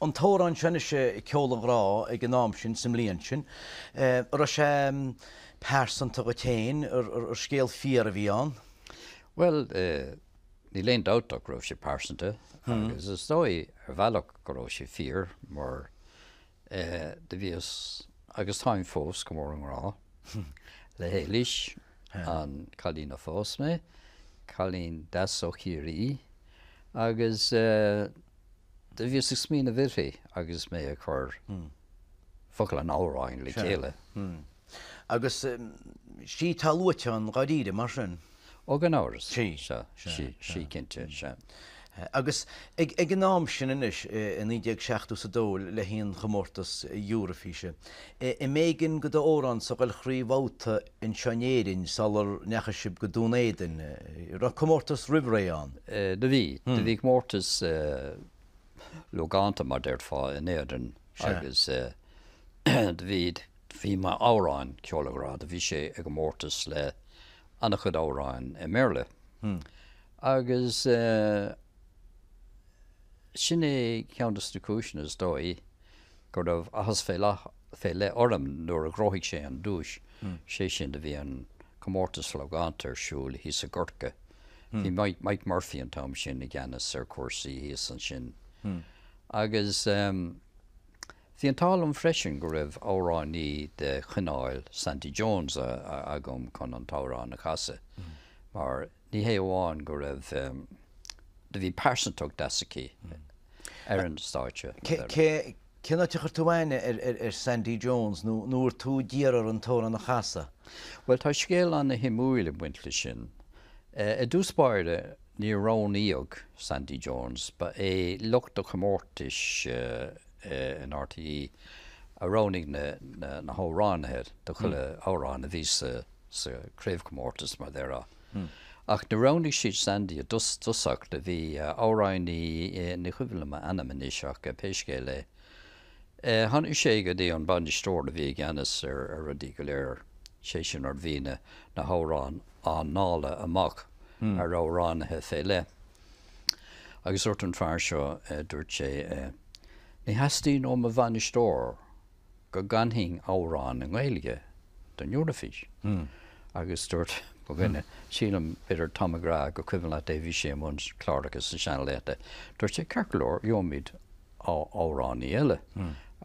An t-amhrán seo anois, Ceol an Ghrá, ag an am sin, sa mbliain sin, an raibh sé pearsanta dhuit féin, ar scéal fíor a bhí ann? Bhuel, níl aon dabht ach go raibh sé pearsanta agus is dóigh ar bhealach go raibh sé fíor mar do bhíos, agus táim fós, go mór i ngrá le hÉilís, an cailín a phós mé, cailín deas ó Chiarraí agus do bhíos ag smaoineamh uirthi agus mé ag cur focail an amhráin le chéile. Agus sí atá luaite ann dháiríre, mar sin? Ó, gan amhras. Sí. Sea, sí, sí cinnte, sea. Agus ag an am sin anois, i 1972 le haghaidh an chomórtas Eoraifíse, an mb'éigean do d'amhrán-sa dhul thrí bhabhta anseo in Éirinn sular ndeachaigh sibh go Dún Éideann? Raibh comórtas roimh ré ann? Do bhí. Do bhí comórtas logánta, mar déarfá, in Éirinn agus do bhí, bhí m'amhrán, Ceol an Ghrá, do bhí sé i gcomórtas le an-chuid amhráin i mBéarla. Agus sin é ceann de na cúiseanna, is dóigh, go raibh áthas fé leith orm nuair a ghnóthaigh sé an duais, sé sin, do bhí an comórtas logánta ar siúl thíos i gCorcaigh. Bhí Mike Murphy an t-am sin i gceannas ar chúrsaí thíos ansin. Agus. Bhí an t-ádh liom freisin go raibh amhránaí de chineál Sandy Jones agam chun an t-amhrán a chasadh mar ní hé amháin go raibh, do bhí pearsantacht deas aici ar an stáitse. Cén áit a chuir tú aithne ar Sandy Jones nó an raibh tú d'iarraidh an t-amhrán a chasadh? Bhuel tá scéal ana-shuimiúil ag baint leis sin. I dtús báire níor roghnaíodh Sandy Jones, ba é lucht an chomórtais, in RTÉ a roghnaigh na hamhránaithe do chuile amhrán a bhí sa chraobhchomórtas, mar déarfá. Ach níor roghnaigh siad Sandy i dtosach, do bhí amhránaí, ní cuimhin liom a ainm anois ach pé scéal é, tháinig sé go dtí an bainisteoir a bhí i gceannas ar rudaí go léir, sé sin nuair a bhí na hamhráin á ndáileadh amach ar amhránaithe fé leith. Agus dúirt an fear seo, dúirt sé, ní theastaíonn ó mo bhainisteoir go gcanfainn amhrán i nGaeilge don Eurofís. Agus dúirt mo dhuine, sílim, b'fhéidir Tom McGrath, gur cuimhin leat é, bhí sé i mbun cláracha sna seanlaethanta, dúirt sé, ceart go leor, gheobhaimid amhránaí eile.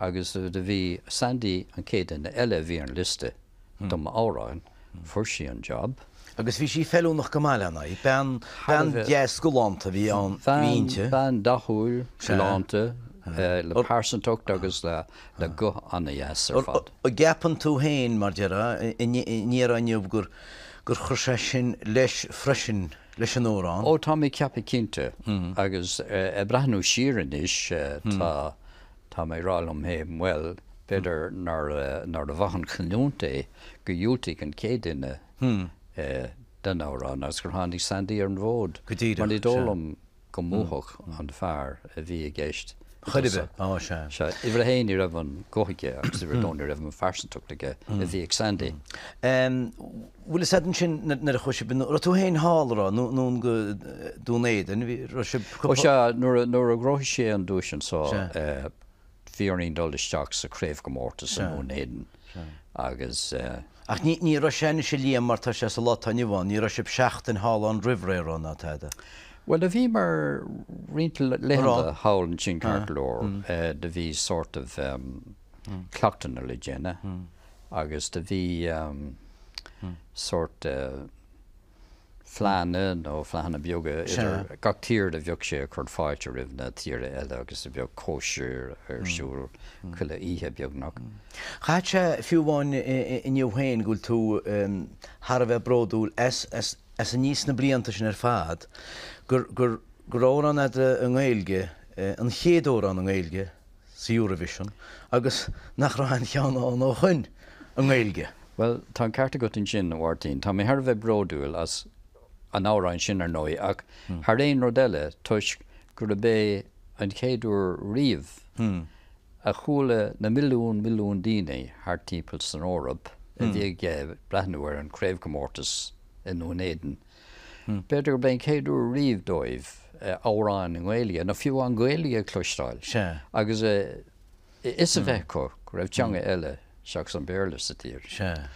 Agus do bhí Sandy an chéad duine eile a bhí ar an liosta do m'amhrán. Fuair sí an job. Agus bhí sí feiliúnach go maith lena aghaidh. Bean, bean dheas galánta a bhí ann, bhí inti. Bean dathúil, galánta, le pearsantacht agus le guth ana-dheas ar fad. An gceapann tú féin, mar déarfá, i ndeireadh inniu gur, gur chuir sé sin leis freisin, leis an amhrán? Ó, tá mé ag ceapadh cinnte. Agus ag breathnú siar anois, tá, Tá mé ag rá liom féin, bhuel, b'fhéidir nárbh mhaith an chinniúint é gur dhiúltaigh an chéad duine don amhrán agus gur tháinig Sandy ar an bhfód. Go díreach, Mar ní dóigh liom go mbuafadh an fear a bhí i gceist i Chor ar bith, á, sea. Sea, uimhir a haon ní raibh an guth aige agus uimhir a dó ní raibh an phearsantacht aige a bhí ag Sandy. Bhfuil fhios a'd ansin nuair a chuaigh sibh, raibh tú féin thall, a raibh, nó nó go Dún Éideann, bhí, raibh sibh Ó sea, nuair a, nuair a ghnóthaigh sé an duais anso, bhí orainn dul isteach sa chraobhchomórtas i nDún Éideann agus. Ach ní, ní raibh sé anois a Liam mar tá sé sa lá atá inniu ann, ní raibh sibh seachtain thall ann roimh ré, raibh, ná tada? Bhuel, do bhíomar roinnt laethanta thall ansin ceart go leor, do bhí sort of cleachtanna le déanamh agus do bhí sórt fleánna nó fleánna beaga idir gach tír do bheadh sé ag cur fáilte roimh na tíortha eile agus do bheadh cóisir ar siúl chuile oíche beagnach. Chaithfeadh sé fiú amháin inniu féin go bhfuil tú thar a bheith bródúil as as aníos na blianta sin ar fad gur gur gur amhrán a'd i nGaeilge an chéad amhrán i nGaeilge sa Eurovision agus nach raibh aon cheann ann ó shoin i nGaeilge. Bhuel, tá an ceart agat ansin, a Mháirtín. Tá mé thar a bheith bródúil as an amhrán sin, ar ndóigh, ach thar aon rud eile toisc gurb é an chéad uair riamh a chuala na milliúin milliúin daoine thart timpeall san Eoraip a bhí ag breathnú ar an chraobhchomórtas i nDún Éideann. B'fhéidir gurb é an chéad uair riamh dóibh. amhráin i nGaeilge, nó fiú an Ghaeilge a chloisteáil. Sea. Agus a fhios a bheith acu go raibh teanga eile seachas an Béarla sa tír. Sea.